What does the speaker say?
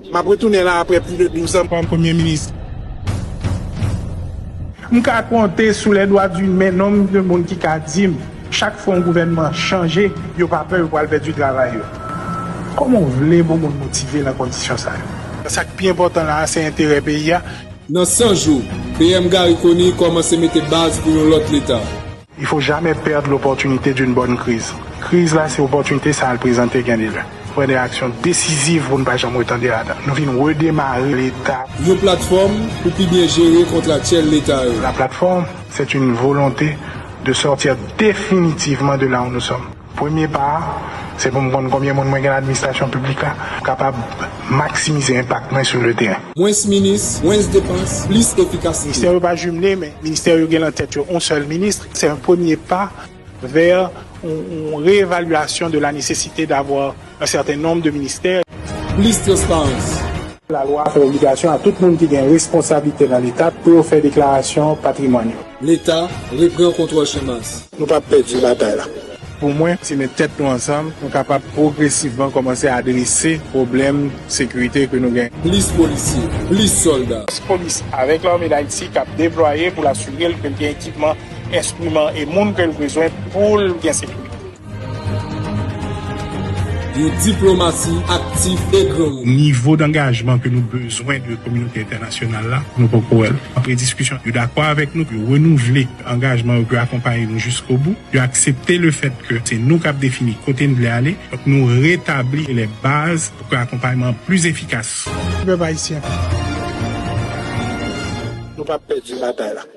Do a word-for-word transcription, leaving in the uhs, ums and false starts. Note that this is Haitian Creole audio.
M ap retounen la apre plis de douz an kòm premye minis. M ka konte sou les doigts d'une main nonb de moun ki ka di m, chak fwa yon gouvènman chanje, yo pa pè yo pral pèdi travay yo. Kòman w vle pou moun motive nan kondisyon sa yo? Sa k pi enpòtan la a, se enterè peyi a. Nan san jou, P M Garry Conille kòmanse mete baz pou yon lòt Leta. Il faut jamais perdre l'opportunité d'une bonne crise. Kriz la, se opòtinite sa a l prezante gen de lè. Pran de aksyon desiziv pou n pa janm retande ladan. Nou vin redemare Leta. Yon platfòm pou pi byen jere kontratyèl Leta yo. La plateforme, c'est une volonté de sortir définitivement de là où nous sommes. Premye pa a, se pou m konn konbyen moun mwen gen nan administrasyon piblik la, pou m kapab maksimize enpak mwen sou le teren. Mwens minis, mwens depans, plis efikasite. Ministè yo pa jimle, men ministè yo gen nan tèt yo yon sèl minis. C'est un premier pas vers une, une réévaluation de la nécessité d'avoir un certain nombre de ministères. Plis transparans. Lalwa fè obligasyon a tout moun ki gen responsablite nan Leta pou yo fè deklarasyon patrimwàn yo. Leta repran kontwòl Channmas. Nou p ap pèdi batay la. Pou mwen, si nou met tèt nou ansanm, nou kapab pwogresivman kòmanse adrese pwoblèm sekirite ke nou gen. Plis polisye, plis sòlda. Fòs polis avèk Lame d Ayiti k ap deplwaye pou l asire l ke l gen ekipman, enstriman e moun ke l bezwen pou l gen sekirite. Yon diplomasi aktif e granmoun. Nivo dangajman ke nou bezwen de kominote entènasyonal la, nou poko wè l. Apre diskisyon, yo dakò avèk nou, yo renouvle angajman yo, yo akonpaye nou jiskobou. Yo aksepte le fèt ke se nou k ap defini kote n vle ale. Donk, nou retabli lè baz pou ke akonpayman an plis efikas. Pèp ayisyen, nou p ap pèdi batay la.